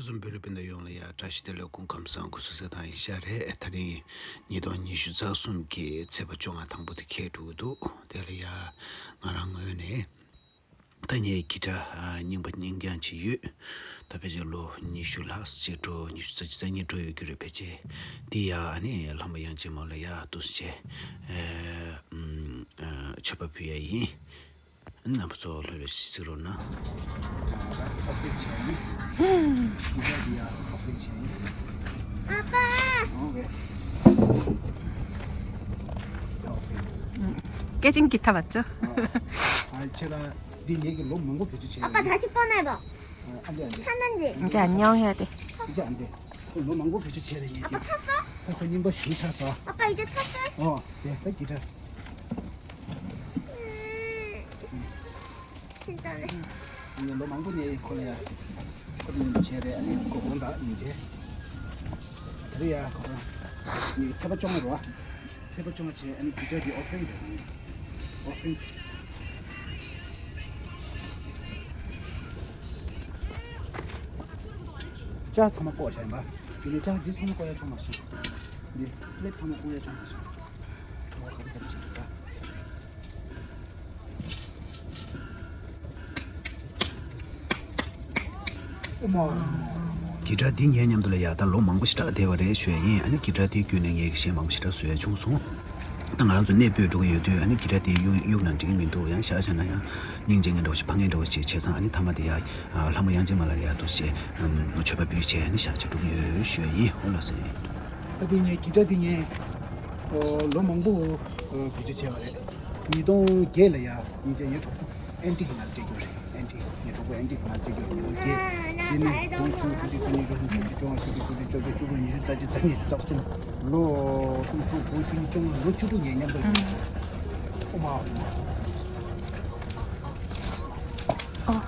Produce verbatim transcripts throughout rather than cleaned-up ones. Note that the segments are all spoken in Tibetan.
གསུམ་བོད་རིགས་སྤུན་ཟླ་ཡོངས་ལ་ཡ་བཀྲ་ཤིས་བདེ་ལེགས། སྐུ་ཁམས་བཟང་། སྐུ་གཟུགས་གསལ་ཐང་ཡིན་ཤག་རེད། དེ་རིང་ཉིས་སྟོང་ཉི་ཤུ་རྩ་གསུམ་གྱི་ཚེས་པ་བཅོ་ལྔ་དང་པོ་དེ་འཁེལ་འགྲོ་གི་འདུག་དེ་ལ་ཡ་ང་རང་ངོས་ནས་ད་ངས་གི་སྒྲ་རྙིང་པ་རྙིང་རྐྱང་ཅིག་ཡོད། ད་ཕལ་ཆེར་ལོ་ཉི་ཤུ་ལྷག་ཅིག་འགྲོ། ཉི་ཤུ་རྩ་གཅིག་རྩ་གཉིས་འགྲོ་ཡོད་རྒྱུ་རེད། ཕལ་ཆེར་འདི་ཡ་ཨ་ནི་ལྷ་མོ་དབྱངས་ཅན་མ་ལ་ཡ་འདུག་སེ་བྱས་མཆོད་པ་ཕུལ་ཡ་ཡིན། རྣམ་པ་ཚོ་ལྷོད་ལྷོད་ཞིག་གཟིགས་རོགས་གནང་། ཨ་ཕ། སྐད་ཅིག་གི་ཐབས་བ་ཅོ། ཨ་ཁྱེད་ལ་འདི་ངེད་ཀྱི་ལོ་མང་པོ་བེད་སྤྱོད་བྱས། ཨ་ཕ་ད་ཅིག་ཀོ་ནས་བོ། ཨ་འདི་ཨ་འདི། ཐ་ན་འདི། འདི་ཨ་ཉོ་ཡ་དེ། འདི་ཨ་འདི། ཁོ་ལོ་མང་པོ་བེད་སྤྱོད་བྱས་རེད་ངེད་ཀྱི། ཨ་ཕ་ཐ་ས། ཨ་ཁོ་རྙིང་པ་ཞིག་ཆགས་སོང་། ཨ་ཕ་ཡི་ཅི་ཐ་ས། ཨོ་དེ་ད་གི་སྒྲ། ཁྱེད་ལྟ་རེད། ངས་ལོ་མང་པོ་ནས་ཁོ་ལ་ཡ། ཁོ་ལ་ཡ་བྱས་རེད། ཨ་ནི་ཁོ་དགོངས་དག་ཡིན་བྱས། དེ་རེད་ཡ་ཁོ་རང་། ངས་ཚེས་པ་བཅོ་ལྔ་རོ། ཚེས་པ་བཅོ་ལྔ་བྱས་ཨ་ནི་གི་སྒྲ་དེ་ཨོ་ཕེན་རེད། ཨོ་ཕེན། ལྕགས་ཚང་མ་བཀོག་བཞག་ཡིན་པ། དེ་ནས་ལྕགས་འདི་ཚང་མ་བཀོག་ཡ་ཆོག་མ་སོང་། འདི་ཀླད་ཚང་མ་བཀོག་ཡ་ཆོག་མ་སོང་། ཨོ་ག་རེ་ག་རེ་བྱེད་འདུག་ད། ཨོ་མ། གི་སྒྲ་འདི་ངའི་མཉམ་དུ་ལ་ཡ་ད་ལོ་མང་པོ་ཞེ་དྲག་བསྡད་པ་རེད་ཞུ་ཡ་ཡིན། ཨ་ནི་གི་སྒྲ་འདི་བརྒྱུད་ནས་ངས་གཞས་མང་པོ་ཞེ་དྲག་བཟོ་ཡ་བྱུང་སོང་། ད་ང་རང་ཚོ་གནས་སྤོས་འགྲོ་གི་ཡོད་དུས་ཨ་ནི་གི་སྒྲ་འདི་གཡུག་གཡུག་ན་འགྲིག་གི་མི་འདུག་ཡང་བཞག་བཞག་ན་ཡང་སྙིང་རྗེ་ངན་འདྲ་བོ་ཞིག་ཕ་ངན་འདྲ་བོ་ཞིག་བྱས་ཙང་ཨ་ནི་མཐའ་མ་དེ་ཡ་ལྷ་མོ་དབྱངས་ཅན་མ་ལ་ཡ་འདུག་སེ་མཆོད་པ་འབུལ་བྱས་ཨ་ནི་བཞག་བྱས་འགྲོ་གི་ཡོད་ཞུ་ཡ་ཡིན། ཨོ་ལགས་སེ། ད་དེ་ངས་གི་སྒྲ་དེ་ངས་ཨོ་ལོ་མང་པོ་ཨོ་བེད་སྤྱོད་བྱས་པ་རེད། ཉིས་སྟོང་བརྒྱད་ལ་ཡ་སྙིང་རྗེ་ངའི་གྲོགས་པོ་ཨན་ཏི་གིས་ང་ལ་སྤྲད་རྒྱུ་རེད། ཨན་ཏི་ངའི་གྲོགས་པོ་ཨན་ཏི་གིས་ང་ལ་སྤྲད་རྒྱུ་རེད། ཉིས་སྟོང་བརྒྱད། དེ་ནས་སྟོང་ཆུང་ཆུང་ཆུང་ཆུང་ཆུང་ཆུང་ཆུང་ཆུང་ཆུང་ཆུང་ཆུང་ཆུང་ཆུང་ཆུང་ཉི་ཤུ་རྩ་གཅིག་རྩ་གཉིས་རྩ་གསུམ། ལོ་སུམ་ཅུ་དགུ་བཅུ་ཉི་ཤུ་ལོ་བཅུ་དྲུག་ངའི་མཉམ་དུ་ཡོད། ཨོ་མ་ཨོ་མ། ཨོ།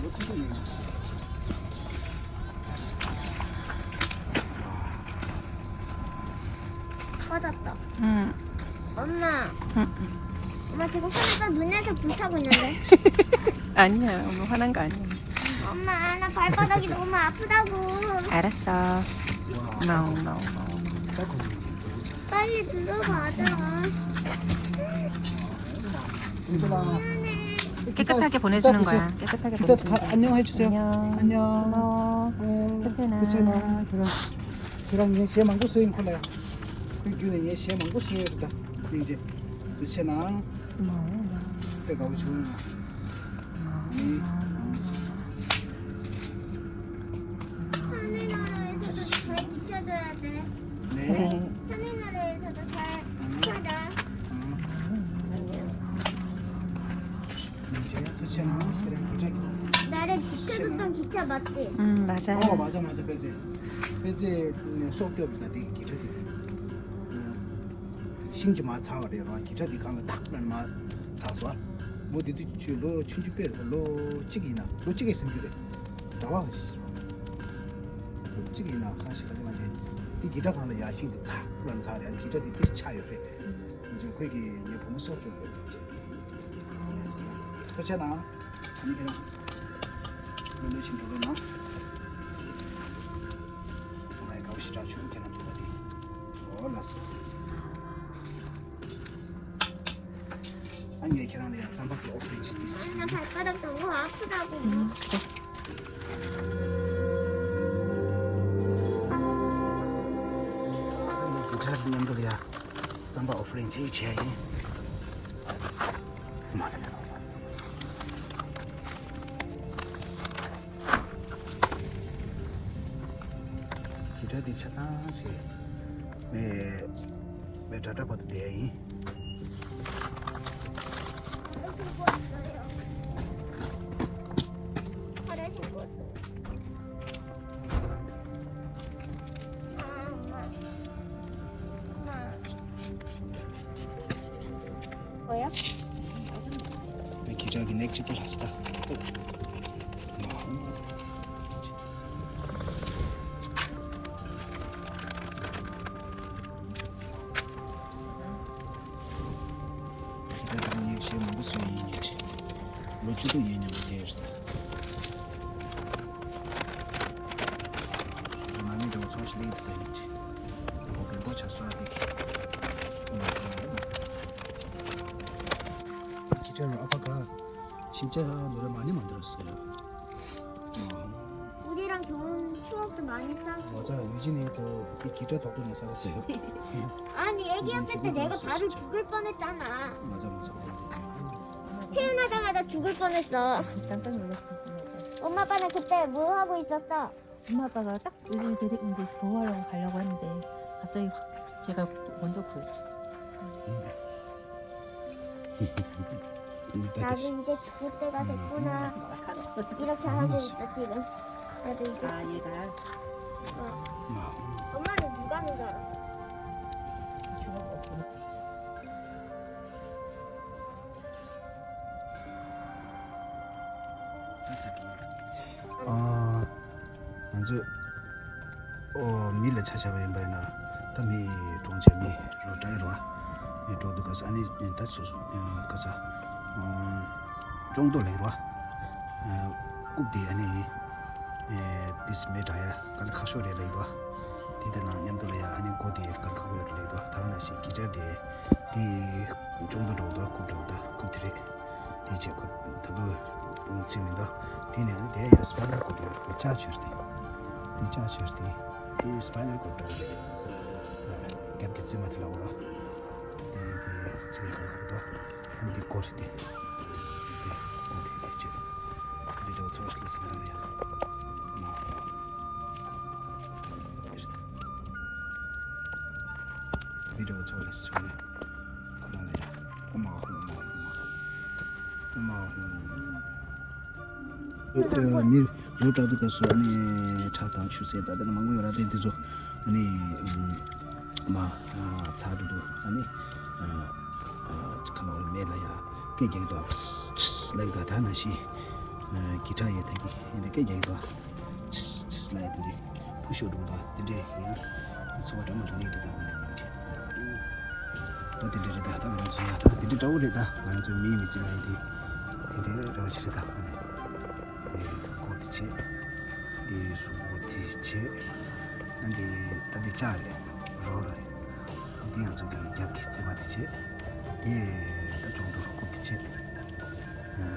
ལོ་བཅུ་དྲུག་ངའི་མཉམ་དུ། ང་ད་ལྟ། ཨུམ། 엄마. ཨུམ། 엄마 지금 화나서 눈에서 불 타고 있는데? 아니야, 엄마 화난 거 아니야. 엄마, 나 발바닥이 너무 아프다고. 알았어. 마우, 마우, 마우. 빨리 들어가자. 미안해. 깨끗하게 보내주는 거야. 깨끗하게 보내주는 거야. 안녕해주세요. 안녕. 안녕. 고마워. 어, 괜찮아. 괜찮아. 그럼. ཁྱེད་རང་ངའི་གཞས་མང་པོ་བཟོས་ཡིན་ཁོ་ལ་ཡ། ཁོས་བརྒྱུད་ནས་ངའི་གཞས་མང་པོ་བཟོས་ཡོད་རེད་ད། སྙིང་རྗེ། ཐུགས་རྗེ་གནང་། དཔེ་དགའ་པོ་བྱུང་། ཨུམ། 산에 나라에서도 잘 지켜줘야 돼. 네. 산에 나라에서도 잘 지켜줘. 음. ཁྱེད་རང་གི་སྒྲ་གི། 나를 지켜줬던 기차 맞지? 응, 맞아요. 어, 맞아, 맞아, 그지. 그지. 네, 속 좁다, 네 기차 네. ཤིང་གི་མ་ཚ་བ་རེད་རོ། གི་སྒྲ་དེ་གང་ལ་ཐག་པ་མ་ཚ་སོ། མོ་དེ་དུས་ཆུ་ལོ་ཆུང་ཆུང་དཔེ་རེད། ལོ་གཅིག་ཡིན་ན་ལོ་གཅིག་གི་སེམས་རྒྱུ་རེད། ཟླ་བ་ལོ་གཅིག་ཡིན་ན་ཁ་ཤས་ག་ལེ་མ་བྱས། དེ་གི་སྒྲ་གང་ལ་ཡ་ཤིང་དེ་ཚ་པོ་ལ་ཚ་རེད། གི་སྒྲ་དེ་དེ་ཆ་ཡོད་རེད། ཁོས་ཀྱི་ངའི་བུ་མོ་སོགས་ཀྱི་ཐུགས་རྗེ་གནང་། ཨ་ནི་ཁྱེད་རང་ལོ་ལོ་ཆེན་འགྲོ་རོགས་གནང་། ང་ཡི་དགའ་བོ་ཞེ་དྲག་བྱུང་། ཁྱེད་རང་ཐུག་པ་དེ། ཨོ་ལགས་སོ། ཨ་ངས་ཁྱེད་རང་ལ་ཡང་རྩམ་པ་གི་ཨོ་ཕེན་ཞིག་འདི་ཞིག་ང་བྱིན། 발바닥 너무 아프다고. ཁྱེད་རང་མཉམ་དུ་ལ་ཡ་རྩམ་པ་ཨོ་ཕེན་ཅིག་བྱས་ཡིན། མ་རེད། གི་སྒྲ་འདི་ཆ་ཚང་ཞིག་མེ་མེ་དྲག་དྲག་བར་དུ་བསྡད་ཡིན། 뭐야? ངས་གི་སྒྲ་གི་ནེག་གཅིག་པོ་ལྷག་སྟ། གི་སྒྲ་གི་ནེག་གཞས་མང་པོ་བཟོས་ཡིན་ངེས་རེད། ལོ་བཅུ་དྲུག་ཡིན་མཉམ་དུ་བསྡད་ཡོད་རེད་ད། ལེགས་འདུག་ད་ཡིན་གྱི། ཨོ་རིན་པོ་ཆེ་གསོལ་བ་འདེབས་ཀྱི། ཁྱི་ཁྲ་ར་ཨ་ཕ་ག་ཤིན་ཅ་ལོ་རེ་མ་ཎི་མ་འདི་རུ་ཟེར། 우리랑 좋은 추억도 많이 쌓고. 맞아, 유진이도 이 기대 덕분에 살았어요. 아니, 애기였을 때 내가 발을 죽을 뻔했잖아. 맞아, 맞아. 태어나자마자 죽을 뻔했어. 깜짝 놀랐어. 엄마 아빠는 그때 뭐 하고 있었어? 엄마 아빠가 딱 요즘에 되게 이제 보호하러 가려고 했는데, 갑자기 확 제가 먼저 구해줬어. 나도 이제 죽을 때가 됐구나. 이렇게 하고 있어, 지금. 나도 이제. 아, 얘가. 어. 엄마는 누가 는 줄 알아? ང་ཚོས་ཨོ་མི་ལ་ཆ་བཞག་པ་ཡིན་པ་ཡིན་ན། ད་མི་གྲོངས་བྱས་མི་རོ་བྲལ་རོ། མི་གྲོངས་འདུག་ག་ས་ཨ་ནི་ད་སོ་སོ་ག་ས་ཅོང་ཏོ་ལེགས་རོ། རྐུབ་དེ་ཨ་ནི་ཏིས་མེ་དྲ་ཡ་དཀའ་ལས་ཁག་ཤོས་རེད་ལེགས་རོ། དེ་དེ་ནང་མཉམ་དུ་ལ་ཡ་ཨ་ནི་སྒོ་དེ་དཀའ་ལས་ཁག་པོ་ཡོད་རེད་ལེགས་རོ། ད་ནང་བཞིན་གི་ཅར་དེ་དེ་ཅོང་ཏོ་འགྲོ་འདུག་རྐུབ་འགྲོ་འདུག་རྐུབ་དེ་རེད། དེ་བྱས་ཁོ་ད་དུང་ཚིག་མི་འདུག་དེ་ནས་ཨ་ནི་དེ་ཡ་སི་པའི་ནལ་ཀོཌ་ཡོད་རེད། ལྕགས་ཆོས་དེ། དེ་ལྕགས་ཆོས་དེ། དེ་སི་པའི་ནལ་ཀོཌ་འདྲ་བོ་རེད། རྒྱབ་ཀྱི་རྩིབ་མ་དེ་ལ་འོ་ར། དེ་དེ་ཚིག་ཁ་ཁ་འདུག་ཨ་ནི་དེ་སྒོ་རེད་དེ། དེ་སྒོ་དེ་དེ་བྱས། དེ་འདྲ་བོ་ཚོར་སླེབས་སོང་ཡ། མ་འོ། དེ་རེད། བི་ཌི་ཡོ་ཚོ་ལ་སོང་ནས་ཁོ་རང་ལ་ཡ་ཨོ་མ་ཧུ་ཨོ་མ་ཧུ་ཨོ་མ་ཧུ། མི་རུ་དྲག་འདུག་ག་སོ་ཨ་ནི་ཁྲག་དང་ཆུ་སེར་ད་ལྟ་ནི་མང་པོ་ཡོད་ར། དེ་དེ་ཚོ་ཨ་ནི་མ་ཚ་འགྲོ་འདུག་ཨ་ནི་ཁ་ལོ་མེ་ལ་ཡ་སྐད་རྒྱག་འདུག་ཕིས་ཕིས་ལབ་ད་ད་ན་ཤི་གི་ཁྲག་ཡེ་ཐང་གི་ཨ་ནི་སྐད་རྒྱག་འདུག་ཕིས་ཕིས་ལབ་ཡ་དེ་འདྲ། ཕུ་ཤོ་འདུག་ད་དེ་འདྲས་ཡིན། འཚོ་བ་འདྲ་མ་འདྲ་གནས་དེ་དང་མ་ནས་མ་འདྲ། ད་དེ་འདྲས་རེད་ད། ད་ང་ཚོ་ཡ་ད་དེ་འདྲས་འདྲ་བོ་རེད་ད། ང་ཚོ་མིའི་མི་ཚེ་ལ་ཡི་དེ་དེ་འདྲས་འདྲ་བོ་ཞིག་རེད་ད། ཨ་ནི་ཨེ་ད་ཀོ་དེ་བྱས། འདི་གཟུགས་པོ་དེ་བྱས། ཨ་འདི་ད་འདི་ལྕགས་རེད། རོ་རེད། འདི་ང་ཚོ་གི་རྒྱབ་ཀྱི་རྩིབ་མ་དེ་བྱས། འདི་ད་ཅོང་ཏོ་རྐུབ་དེ་བྱས། ཨ།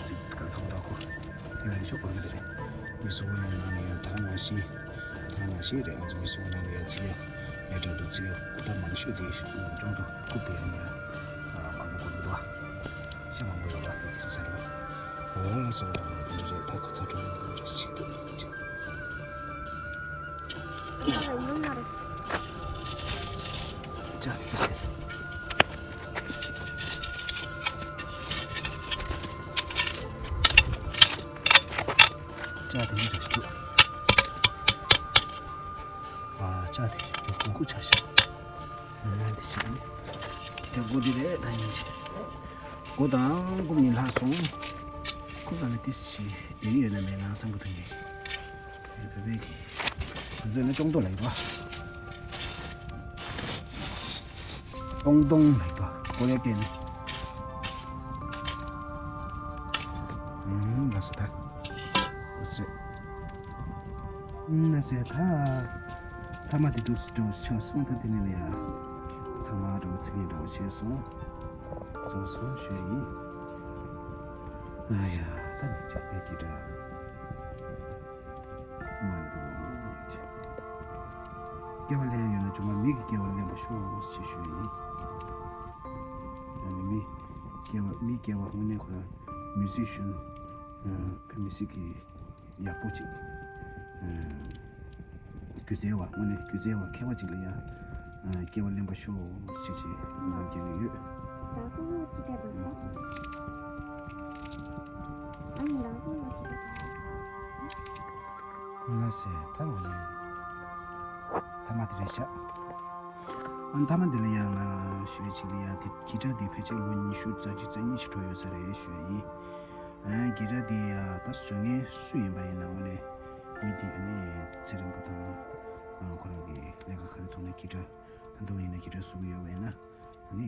ཙིག་ག་ལ་ཁ་མོ་ད་ཁོ་ཡོད་རེད་ཤོག་གོ་རེད། མི་སུ་བ་ཡང་ནང་ནས་ཡང་ད་ནང་བཞིན་ད་ནང་བཞིན་རེད། ང་ཚོ་མི་སུ་བ་ནང་ནས་ཡང་ཚིག་ཡ་ཡ་དྲག་འདུག་ཚིག་ཡ་ད་མང་ཤོས་དེ་ཅོང་ཏོ་རྐུབ་དེ་ཡང་ཡ་མང་པོ་གོ་མི་འདུག་ཤ་མང་པོ་ཡོད་པ་དེ་ས་རེད། འོ་ལ་སོ་བ་ལ་དེ་འདྲ་རེད། ད་ཁོ་ཚ་གྲོང་རེད་ཞིག་འདུག་ལྕགས་དེ་ཁྱེར་སོང་། ལྕགས་དེ་མི་འདྲ་ཞིག་འདུག་ཨ་ལྕགས་དེ་གུ་གུ་ཆགས་ཤག་ཨ་དེ་ཞིག་ནི་དེ་སྒོ་དེ་རེད། ད་ཡིན་གྱི་སྒོ་དང་རྐུབ་གཉིས་ལྷག་སོང་། རྐུབ་ལ་ནི་ཏི་སི་ཡིན་ཡོད་ན་མེད་ན་བསམ་གི་འདུག་ངས། ང་ཚོས་ནི་ཅོང་ཏོ་ལ་ཡོད་པ། ཏོང་ཏོང་ལ་ཡོད་པ། ཀོ་རེ་ཏེ་ནི། ཨུམ་ལ་སི་ད། ལ་སི། ཨུམ་ལ་སི་ད། ཐ་མ་དེ་དུས་སུ་ཆགས་སོང་། ད་དེ་ནི་ལ་ཡ། ཚང་མ་འགྲོ་ཚིག་ངན་འགྲོ་བྱས་སོང་། བཟོ་སོང་ཞུ་ཡིན། ཨ་ཡ་ད་ནི་ཅག་པའི་གི་འདྲ། མ་འདུག་སྐྱེ་བ་ལེན་ཡོད་ན་ཆུང་མ་མི་གི་སྐྱེ་བ་ལེན་པ་ཤོག་ཅེས་ཞུ་ཡིན། ཨ་ནི་མི་སྐྱེ་བ་མི་སྐྱེ་བ་དངོས་གནས་ཁོ་རང་མིའུ་ཟི་ཤན། ཨ་མི་ཟི་གི་ཡག་པོ་ཅིག་ཨ་སྒྱུ་རྩལ་བ་དངོས་གནས་སྒྱུ་རྩལ་བ་མཁས་པ་ཅིག་ལ་ཡང་ཨ་སྐྱེ་བ་ལེན་པ་ཤོག་ཅེས་ཅེས་ནམ་རྒྱུན་ནས་ཡོད། ལགས་སེ་ད་ལོ་ནི། ཐ་མ་དེ་རེད་ཤག་ཨ་ཐ་མ་འདི་ལ་ཡང་ང་ཞུ་ཡ་ཅིག་ལ་ཡ་དེ་གི་སྒྲ་འདི་ཕལ་ཆེར་ལོ་ཉི་ཤུ་རྩ་གཅིག་རྩ་གཉིས་ཤིག་འགྲོ་ཡོད་ས་རེད་ཞུ་ཡ་ཡིན། ཨ་གི་སྒྲ་འདི་ཡ་ད་བཟོ་མཁན་སུ་ཡིན་པ་ཡིན་ན་དངོས་གནས་མི་འདི་ཨ་ནི་ཚེ་རིང་པོ་དང་ཨ་ཁོ་རང་གི་ལས་ཀ་ག་རེ་ཐོག་ནས་གི་སྒྲ་ད་དུང་ཡིན་ན་གི་སྒྲ་བཟོ་གི་ཡོད་པ་ཡིན་ན། ནི་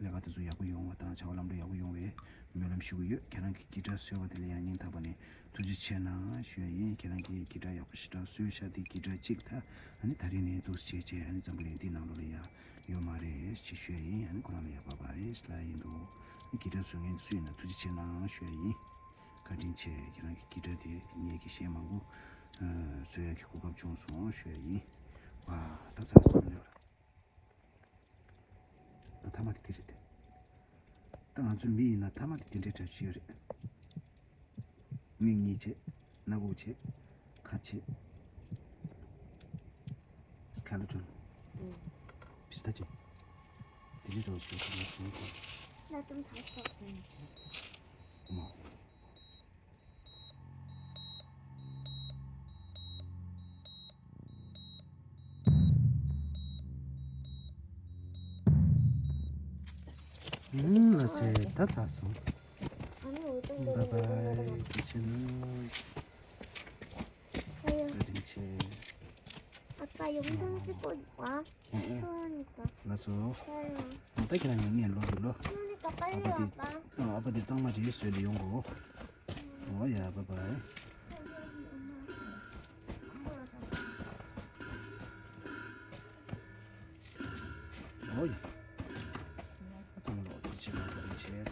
ལས་ཀ་དེ་ཚོ་ཡག་པོ་ཡོང་བ་དང་བྱ་བ་ལམ་འགྲོ་ཡག་པོ་ཡོང་བའི་སྨོན་ལམ་ཞུ་གི་ཡོད། ཁྱེད་རང་གིས་ཀི་ཊ་བཟོས་པ་དེ་ལ་ཡང་སྙིང་ཐག་པ་ནས་ཐུགས་རྗེ་ཆེ་གནང་ཞུ་ཡ་ཡིན། ཁྱེད་རང་གིས་ཀི་ཊ་ཡག་པོ་ཞེ་དྲག་བཟོས་ཤག་དེ་ཀི་ཊ་གཅིག་ད་ཨ་ནི་ད་རིང་ནས་འདུག་སེ་བྱས་བྱས་ཨ་ནི་འཛམ་བུ་གླིང་འདི་ནང་ལོགས་ལ་ཡང་ཡོད་མ་རེད་ཅེས་ཞུ་ཡ་ཡིན། ཨ་ནི་ཁོ་རང་ལ་ཡང་བྷའི་བྷའི་ལབ་ཡ་ཡིན་འདུག་ཀི་ཊ་བཟོ་མཁན་སུ་ཡིན་ན་ཐུགས་རྗེ་ཆེ་གནང་ཞུ་ཡ་ཡིན། བཀའ་དྲིན་ཆེ། ཁྱེད་རང་གི་ཀི་ཊ་དེ་ངེད་ཀྱི་གཞས་མང་པོ་བཟོ་ཡག་གི་གོ་སྐབས་བྱུང་སོང་ཞུ་ཡ་ཡིན། ཝ་ད་ཚར་སོང་ནས། ད་ཐ་མ་དེ་དེ་རེད་དེ། ད་ང་ཚོ་མི་ཡིན་ན་ཐ་མ་དེ་དེ་འདྲའི་གྲས་ཤིག་ཡོད་རེད། མིག་གཉིས་བྱས། སྣ་ཁུག་བྱས། ཁ་བྱས། སྐེ་ལ་ཊོན། པི་སྟ་ཅི། དེ་འདྲའི་གྲས་ཤིག་ཡོད་རེད། ང་ཚོ་ད་ལྟ་ཐ་མ། ཨུམ། ལགས་སེ། ད་ཚར་སོང་། བྷའི་བྷའི། ཐུགས་རྗེ་ཆེ་གནང་། བཀའ་དྲིན་ཆེ། 아빠 영상 찍고 있다. 응, 응. 추우니까. 알았어. 어, 딱 그냥 이 일로 일로. 추우니까 아빠 빨리 어, 아빠 뒤, 와. 어, 아빠 뒤 짱 맞지. 있어, 이리 온 거. 어, 야, 바이바이. 어, 야. 아, 짱 로, 지금 거 제일